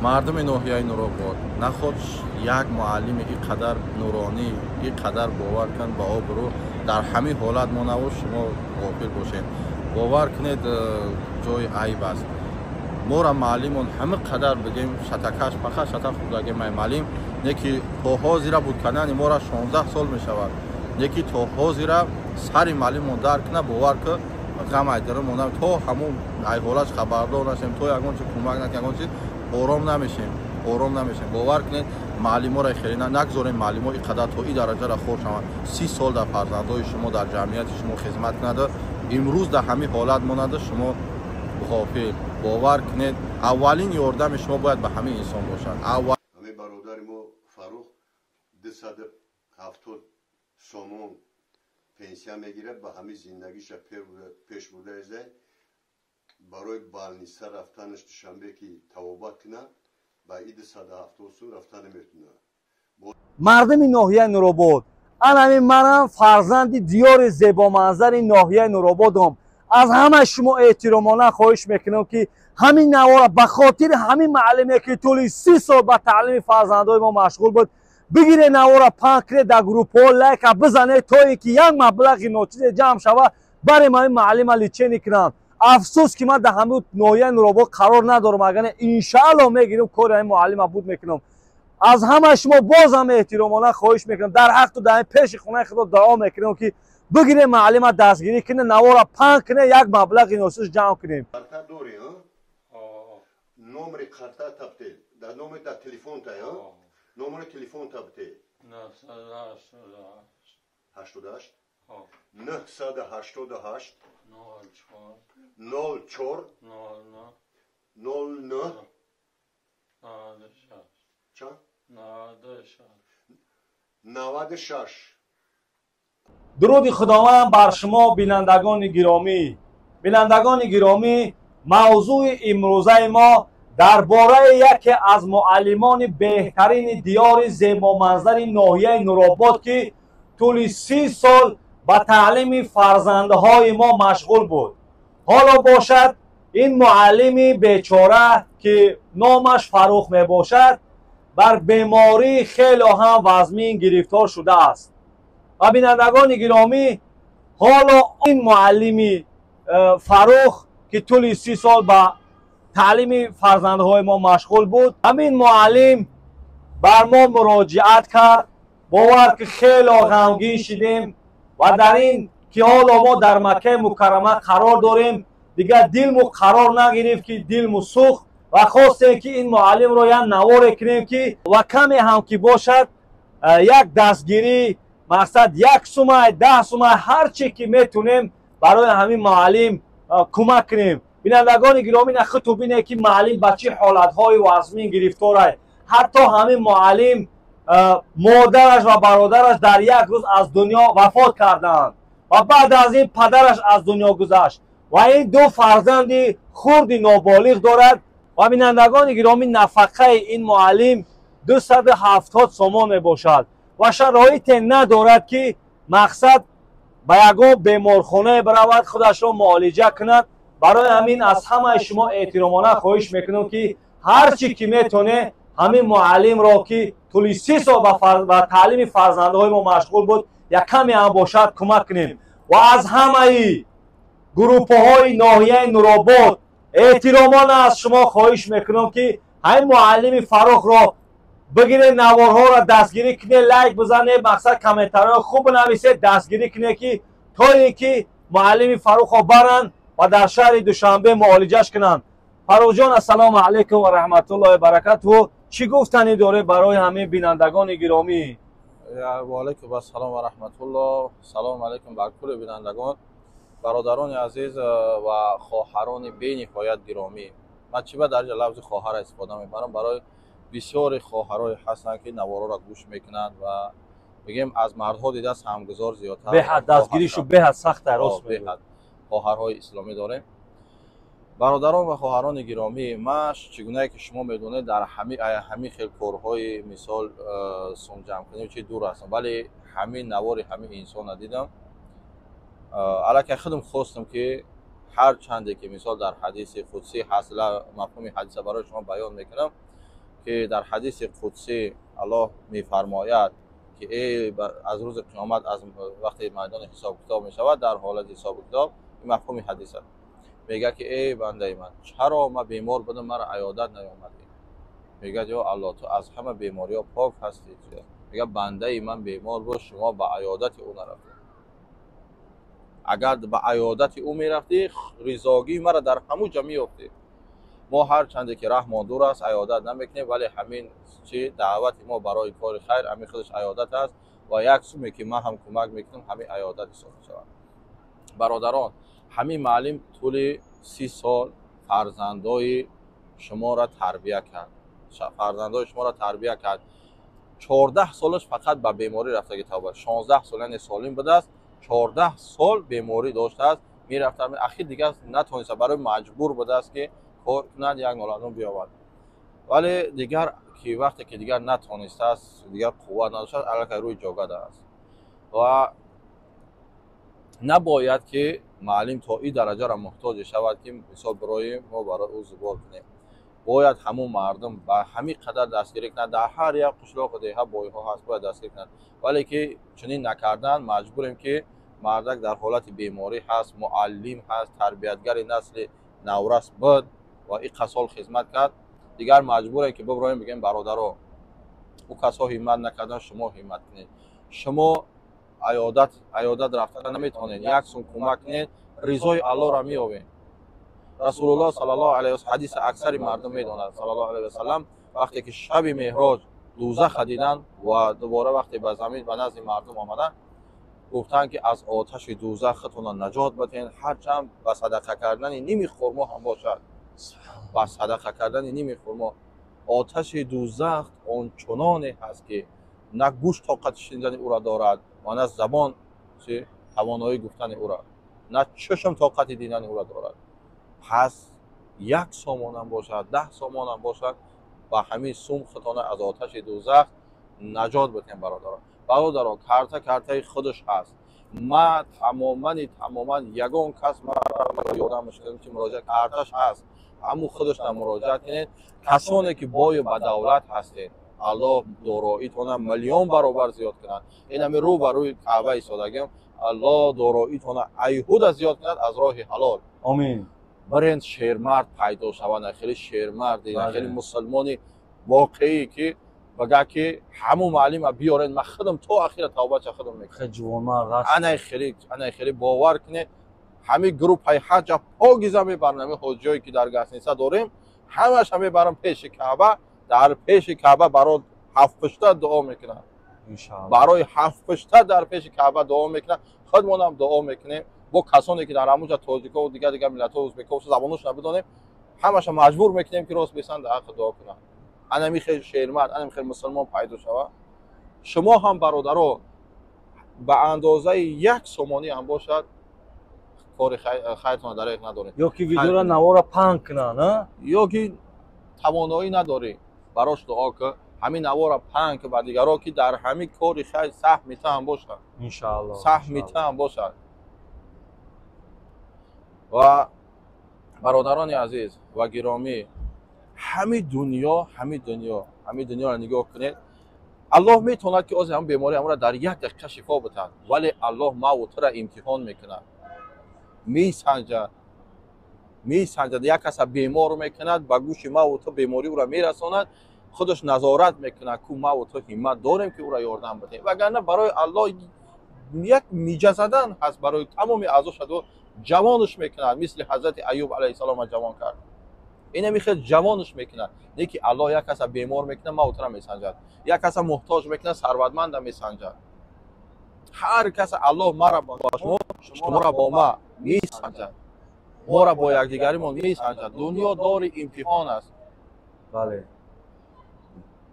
Мардуми ноҳияи Нуробод, наход як муаллими ин қадар нуронӣ, ин қадар бовар кун ба обрӯ дар ҳамин ҳолат монаву шумо ғофил бошед. Бовар кунед, ҷои айб аст. Мора муаллимон ҳама қадар бигем шатакаш фақат шатак хурдаги май муаллим, не ки то ҳозира буд кардани мора 16 сол мешавад, не ки то ҳозира сари муаллимон дард кунад, бовар ку ғам айдара монам, то ҳамун ай ҳолат хабардор нашем, то ягон чи кӯмак накунем, ягон чиз ором намешем, ором намешем. Бовар кунед, муаллиморо хеле нагзорем, муаллимо ин қадар то ин дараҷаро хор шаванд. 30 сол дар фарзандҳои шумо, дар ҷамъияти шумо хизмат кунад, имрӯз дар ҳамин ҳолат монада, шумо ғофил. Бовар кунед, аввалин ёрдами шумо бояд ба ҳамин инсон бошад. Ҳамин бародари мо Фаррух 270 сомон пенсия мегирад, ба ҳамин зиндагиша пеш бурдаезай. Барои больница рафтанаш Душанбе ки табобат кунад, ба и 270 сум рафта наметунад. Мардуми ноҳияи Нуробод, анами манам фарзанди диёри зебоманзари ноҳияи Нурободом. Аз ҳамаи шумо эҳтиромона хоҳиш мекунам, ки ҳамин навора ба хотири ҳамин муаллиме, ки тӯли 30 сол ба таълими фарзандои мо машғул буд, бигире, навора паҳн кунед, дар группҳо лайка бизанед, то ин ки як маблағи ночизе ҷамъ шава, барем ҳамин муаллима лечение кунанд. Афсӯс, ки ман дар ҳамин ноҳияи Нуробод қарор надорам, агар иншаалло мегирим, кори ҳамин муаллима буд мекунам. Аз ҳамаи шумо боз ҳам эҳтиромона хоҳиш мекунам, дар ҳақту дар пеши хонаи худо дуо мекунам, ки бигирем, муаллима дастгирӣ кунем, навора паҳн кунем, як маблағи ночиз ҷамъ кунем. Карта дорӣ, номери карта табте, дар номер дар телефонта, номери телефон табте. 88 988 04 09 чанд? 96. Дуруди Худованд бар шумо, бинандагони гиромӣ. Бинандагони гиромӣ, мавзӯи имрӯзаи мо дар бораи яке аз муаллимони беҳтарини диёри зебоманзари ноҳияи Нуробод, ки тӯли 30 сол ба таълими фарзандҳои мо машғул буд. Ҳоло бошад, ин муаллими бечора, ки номаш Фаррух мебошад, бар бемории хело ҳам вазмин гирифтор шудааст. Ва бинандагони гиромӣ, ҳоло ин муаллими Фаррух, ки тӯли 30 сол ба таълими фарзандҳои мо машғул буд, ҳамин муаллим бар мо муроҷиат кард. Бовар ки хело ғамгин шидем ва дар ин ки ҳоло мо дар Маккаи Мукаррама қарор дорем, дигар дилму қарор нагирифт, ки дилму сӯхт ва хостем, ки ин муаллимро як наворе кунем, ки ва каме ҳам ки бошад, як дастгирӣ, мақсад як сумай, 10 сумай, ҳар че ки метунем, барои ҳамин муаллим кӯмак кунем. Бинандагони гиромӣ, на худту бинед, ки муаллим ба чӣ ҳолатҳои вазмин гирифторай. Ҳатто ҳамин муаллим модараш ва бародараш дар як рӯз аз дунё вафот карданд ва баъд аз ин падараш аз дунё гузашт ва ин ду фарзанди хурди ноболиғ дорад. Ва бинандагони гиромӣ, нафақаи ин муаллим 270 сомон мебошад ва шароите надорад, ки мақсад ба ягон беморхонае биравад, худашро муолиҷа кунад. Барои ҳамин аз ҳамаи шумо эҳтиромона хоҳиш мекунам, ки ҳар чӣ ки метоне, ҳамин муаллимро, ки тӯли 30 сол ба таълими фарзандҳои мо машғул буд, як каме ҳам бошад, кӯмак кунем. Ва аз ҳамаи группаҳои ноҳияи Нуробод эҳтиромона аз шумо хоҳиш мекунам, ки ҳамин муаллими Фаррухро бигиред, наворҳоро дастгирӣ кунед, лайк бизанед, мақсад комментарҳои хуб бинависед, дастгирӣ кунед, ки то ин ки муаллими Фаррухро баранд ва дар шаҳри Душанбе муолиҷаш кунанд. Фаррухҷон, ассалому алайкум ва раҳматуллоҳи баракатуҳ. Чӣ гуфтанӣ доред барои ҳамин бинандагони гиромӣ? Ва алайкум ассалом ва раҳматуллоҳ. Салому алайкум бар кулли бинандагон, бародарони азиз ва хоҳарони бениҳоят гиромӣ. Ман чӣ ба дарҷа лафзи хоҳара истифода мебарам? Барои бисёри хоҳарое ҳастанд, ки наворҳоро гӯш мекунанд ва бигем, аз мардҳо дида саҳмгузор зиёдтар. Беҳад дастгиришу беҳад сахта, рост. Беҳад хоҳарҳои исломӣ дорем. Бародарон ва хоҳарони гиромӣ, ман чӣ гунае ки шумо медонед, дар ҳамин хел корҳои, мисол, сумҷамъкунӣ чи дур ҳастам, вале ҳамин навори ҳамин инсонро дидам, аллакай худам хостам, ки ҳар чанде ки, мисол, дар ҳадиси қудсӣ ҳаст, мафҳуми ҳадиса барои шумо баён мекунам. ки дар ҳадиси қудсӣ Аллоҳ мефармояд ки эй аз рӯзи қиёмат, аз вақте майдони ҳисобу китоб мешавад, дар ҳолати ҳисобу китоб, ин мафҳуми ҳадис аст, мегӯяд ки эй бандаи ман, чаро ман бемор будам, маро аёдат наёмадӣ? Мегӯяд: ё Аллоҳ, ту аз ҳама бемориҳо пок ҳастӣ. Мегӯяд: бандаи ман бемор буд, шумо ба аёдати ӯ нарафтед. Агар ба аёдати ӯ мерафтӣ, ризогии маро дар ҳамун ҷо меёфтӣ. Мо ҳарчанде ки раҳмон дур аст, аёдат намекунем, вале ҳамин чи даъвати мо барои кори хайр, ҳамин худаш аёдат аст ва як суме ки ман ҳам кӯмак мекунам, ҳамин аёдат ҳисоб мешавад. Бародарон, ҳамин муаллим тӯли 30 сол фарзандои шуморо тарбия кард, фарзандои шуморо тарбия кард. 14 солаш фақат ба беморӣ рафтаги тавба, 16 сол яъне солим будааст, 14 сол беморӣ доштааст, мерафта, ахир дигар натониста, барои маҷбур будааст ки кор кунад, як ноландон биёвард. Вале дигар ки вақте ки дигар натонистааст, дигар қувват надоштааст, аллакай рӯи ҷогада аст. Ва набояд ки муаллим то ин дараҷаро муҳтоҷе шавад ки мисол бироем мо барои ӯ зубор кунем. Бояд ҳамун мардум ба ҳамин қадар дастгирӣ кунанд. Дар ҳар як қишлоқу деҳа бойҳо ҳаст, бояд дастгирӣ кунанд. Вале ки чунин накардан, маҷбурем ки мардак дар ҳолати беморӣ ҳаст, муаллим ҳаст, тарбиятгари насли наврас буд ва ин қасол хизмат кард. Дигар маҷбурем ки биброем, бигӯем: бародаро, ӯ касҳо ҳиммат накардан, шумо ҳиммат кунед. Шумо аёдат рафта наметавонед, як сум кӯмак кунед, ризои Аллоҳро меёбед. Расулуллоҳ саллаллоҳу алайҳи васаллам, ҳадиси аксари мардум медонад, саллаллоҳу алайҳи васаллам вақте ки шаби меҳроҷ дӯзаха диданд ва дубора вақте ба замин ба назди мардум омаданд, гуфтанд ки аз оташи дӯзах худтонро наҷот бидиҳед, ҳарчанд ба садақа кардани ними хурмо ҳам бошад, ба садақа кардани ними хурмо. Оташи дӯзах ончуноне ҳаст ки на гӯш тоқати шунидани ӯро дорад ва на забон тавоноии гуфтани ӯро, на чашм тоқати дидани ӯро дорад. Пас як сомонам бошад, 10 сомонам бошад, ба ҳамин сум худтона аз оташи дӯзах наҷот бидиҳем. Бародарон, бародарон, карта картаи худаш ҳаст. Ма тамоман ягон кас маро ёрдам мешавад ки муроҷиат, карташ ҳаст, ҳамун худашна муроҷиат кунед. Касоне ки бою ба давлат ҳастед, Аллоҳ дороитона миллион баробар зиёд кунад. Ин ҳами рӯ ба рӯи Каъба истодагим, Аллоҳ дороитона айҳуда зиёд кунад аз роҳи ҳалол. Омин. Бренд шермард пайдо шавад, хеле шермард, хеле мусулмони воқеӣ ки бага ки ҳамун муаллима биёред, ман худам то ахира тавбача худам мекунам. Хеле ҷавонмард аст. Анай хеле, анай хеле, бовар кунед, ҳамин группаи ҳаҷа покиза мебарам, ҳамин ҳоҷиҳое ки дар гостиница дорем, ҳамаша мебарам пеши Каъба, дар пеши Каъба барои ҳафтпушта дуо мекунам. Иншааллоҳ. Барои ҳафтпушта дар пеши Каъба дуо мекунам, худмонам дуо мекунем. Бо касоне ки дар ҳамунҷа тоҷико ва дигар дигар миллатҳо, узбекҳо, забоношона бидонем, ҳамаша маҷбур мекунем ки рост бесанд, дар ҳаққи дуо кунанд. Анами хел шермард, анами хел мусулмон пайдо шавад. Шумо ҳам бародаро ба андозаи як сомонӣ ҳам бошад, кори хайртона дареғ надоред. Ё ки видеоро, навора паҳн кунанд, а? Ё ки тавоноӣ надорӣ, барош дуо ки, ҳамин навора паҳн ки ба дигаро, ки дар ҳамин кори хайр саҳми ту ҳам бошад. Иншааллоҳ. Саҳми ту ҳам бошад. Ва бародарони азиз ва гиромӣ, ҳамин дунё, ҳамин дунё, ҳамин дунёро нигоҳ кунед. Аллоҳ метавонад ки ози ҳамин беморӣ ҳамонро дар як дақиқа шифо бидиҳад, вале Аллоҳ маву тура имтиҳон мекунад, месанҷад, месанҷад. Як каса бемор мекунад, ба гӯши маву ту беморӣ ӯро мерасонад, худаш назорат мекунад, ку маву ту ҳиммат дорем ки ӯро ёрдам бидиҳем. Вагарна барои Аллоҳ як миҷа задан ҳаст, барои тамоми аъзошаду ҷавонаш мекунад, мисли ҳазрати Аюб алайҳиссалома ҷавон кард. Инами хел ҷавонаш мекунад. Не ки Аллоҳ як каса бемор мекунад, маву тура месанҷад, як каса муҳтоҷ мекунад, сарватманда месанҷад. Ҳар каса Аллоҳ мара бо шумо, шуморо бо ма месанҷад, моро бо якдигаримон месанҷад. Дунё дори имтиҳон аст. Бале.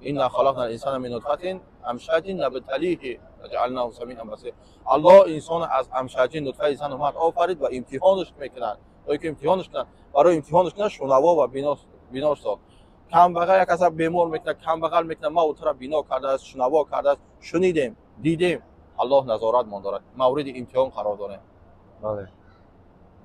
Инна халақна инсана мин нутфатин амшаҷин набталиҳи фаҷаалнаҳу самиан басир. Аллоҳ инсона аз амшаҷин нутфаи зану мард офарид ва имтиҳонаш мекунад, то ки имтиҳонаш кунад. Барои имтиҳонаш кунад, шунаво ва бинош дод. Камбағал як каса бемор мекунад, камбағал мекунад, маву тура бино кардааст, шунаво кардааст, шунидем, дидем, Аллоҳ назоратмон дорад, мавриди имтиҳон қарор дорем. Бале.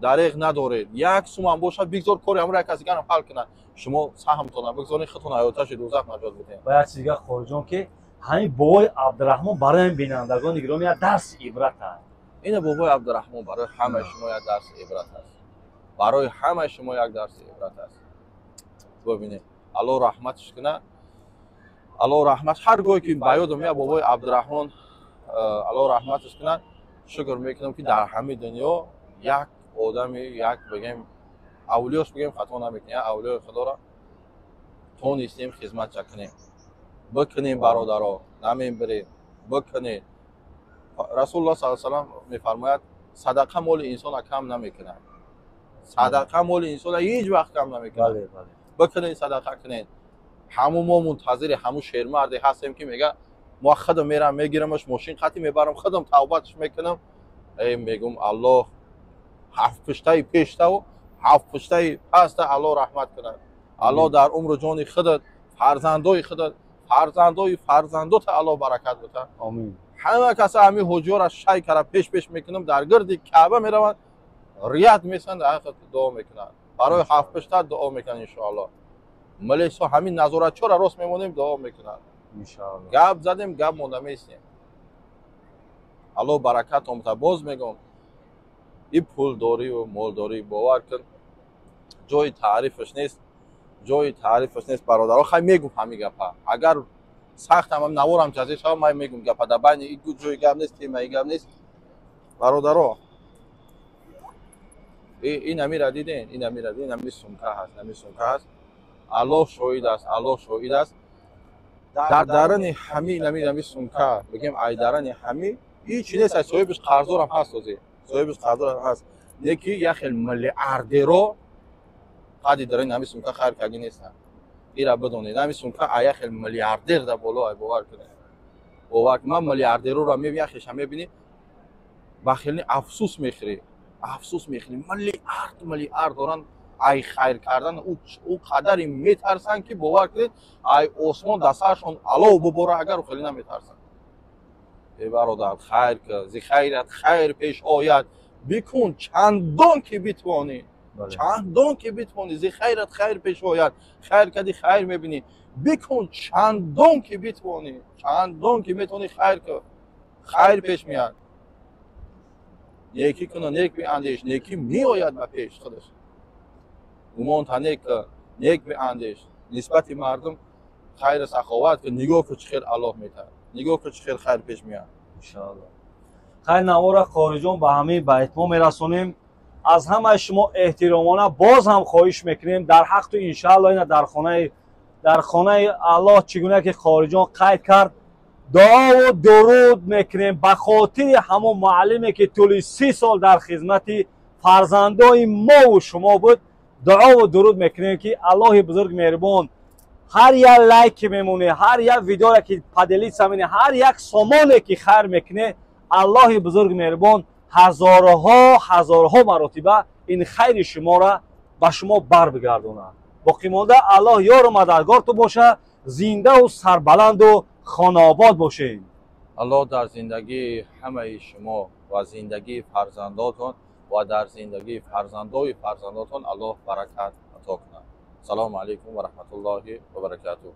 Дареғ надоред. Як сумам бошад, бигзор кори ҳамро як каси дигарам ҳал кунад. Шумо саҳмтона бигзоред, худтон ҳаёташи дӯзах наҷот бидиҳед. Ва як чиз дигар, Хориҷон, ки ҳамин бобои Абдураҳмон барои бинандагони гиромӣ як дарси ибрат аст. Ина бобои Абдураҳмон барои ҳамаи шумо як дарси ибрат аст. Барои ҳамаи шумо як дарси ибрат аст. Бибинед, Аллоҳ раҳматш кунад. Аллоҳ раҳмат. Ҳар гоҳе ки ба ёдам меяд бобои Абдураҳмон, Аллоҳ раҳматш кунад, шукр мекунам, ки дар ҳамаи дунё як одами, як бигем авлиёш бигем, хато намекунем, як авлиёи худоро тонистем хизматша кунем. Бикунем, бародаро, намебирем, бикунед. Расулуллоҳ саллаллоҳу алайҳи васаллам мефармояд: садақа моли инсона кам намекунад. Садақа моли инсона ҳеҷ вақт кам намекунад. Бикунед, садақа кунед. Ҳамун мо мунтазири ҳамун шермарде ҳастем, ки мега мо худам мерам мегирамаш, мошин қатӣ мебарам, худам тавбатш мекунам. Э, мегум, Аллоҳ ҳафт пуштаи пештаву ҳафт пуштаи паста Аллоҳ раҳмат кунад. Аллоҳ дар умру ҷони худат, фарзандои худат, фарзандои фарзандота Аллоҳ баракат битад. Омин. Ҳама каса ҳамин ҳоҷиёра шай кара пеш пеш мекунам, дар гирди Каъба мераванд, рият месанд, дуо мекунанд. Барои ҳафт пушта дуо мекунанд, иншоаллоҳ. Милисо ҳамин назоратчиёра рост мемонем, дуо мекунанд. Иншоаллоҳ. Гап задем, гап монда местем. Аллоҳ баракатон битад. Боз мегӯм, и пулдорию молдорӣ, бовар кун, ҷои таърифаш нест, ҷои таърифаш нест, бародаро. Хай, мегум ҳамин гапа, агар сахтам наворам ҷазир шава, ман мегум гапа, дар байни ҷои гап нест, темаи гап нест, бародаро. Ин амира диден, ин амира диден, ами сумка ҳаст, ами сумка ҳаст. Аллоҳ шоҳид аст, Аллоҳ шоҳид аст. Дар дарани ҳами нами сумка, бигем, ай дарани ҳами ҳичи нест, ай соҳибиш қарздорам ҳаст, ози соҳибиш қарздорам ҳаст. Неки як хел миллиардеро қади дарани ҳами сумка хайр карди нестанд. Ира бидонед, ҳами сумка ай як хел миллиардер да боло ай, бовар кунед. Бовар кунед, ман миллиардерора мебинам, як хеша мебинӣ, ба хелни афсӯс мехӯрӣ, афсӯс мехӯрӣ. Миллиард, миллиард доранд, ай хайр кардан ӯ қадаре метарсанд, ки бовар кунед, ай осмон дар саршон алов бубора, агар хеле наметарсанд. Э, бародар, хайр ка, зи хайрат хайр пеш ояд, бикун чандон ки битвонӣ, чандон ки битвонӣ, зи хайрат хайр пеш ояд. Хайр кади, хайр мебинӣ. Бикун чандон ки битвонӣ, чандон ки метавонӣ, хайр ка, хайр пеш меяд. Некӣ куна, нек биандеш, некӣ меояд ба пеш худаш. Гумонта нек, нек биандеш нисбати мардум, хайру саховат ки. Нигоҳ ку, чӣ хел Аллоҳ метаҳад, нигоҳ ку, чӣ хел хайр пеш меяд. Иншоаллоҳ. Хайр, навора, Хориҷон, ба ҳамаи ба итмом мерасонем. Аз ҳамаи шумо эҳтиромона боз ҳам хоҳиш мекунем дар ҳақту, иншаалло, ина дар хонаи Аллоҳ, чӣ гуна ки Хориҷон қайд кард, дуову дуруд мекунем ба хотири ҳамон муаллиме, ки тӯли 30 сол дар хизмати фарзандои мову шумо буд. Дуову дуруд мекунем, ки Аллоҳи бузург меҳрубон ҳар як лайк ки мемонӣ, ҳар як видеоре ки поделиться менӣ, ҳар як сомоне ки хайр мекунӣ, Аллоҳи бузург меҳрубон ҳазорҳо, ҳазорҳо маротиба ин хайри шуморо ба шумо барбигардонад. Боқимонда Аллоҳ ёру мададгорту боша. Зиндаву сарбаланду хонаобод бошед. Аллоҳ дар зиндагии ҳамаи шумо ва зиндагии фарзандотон ва дар зиндагии фарзандои фарзандотон Аллоҳ баракат ато кунад. Салому алайкум ва раҳматуллоҳи ва баракатуҳ.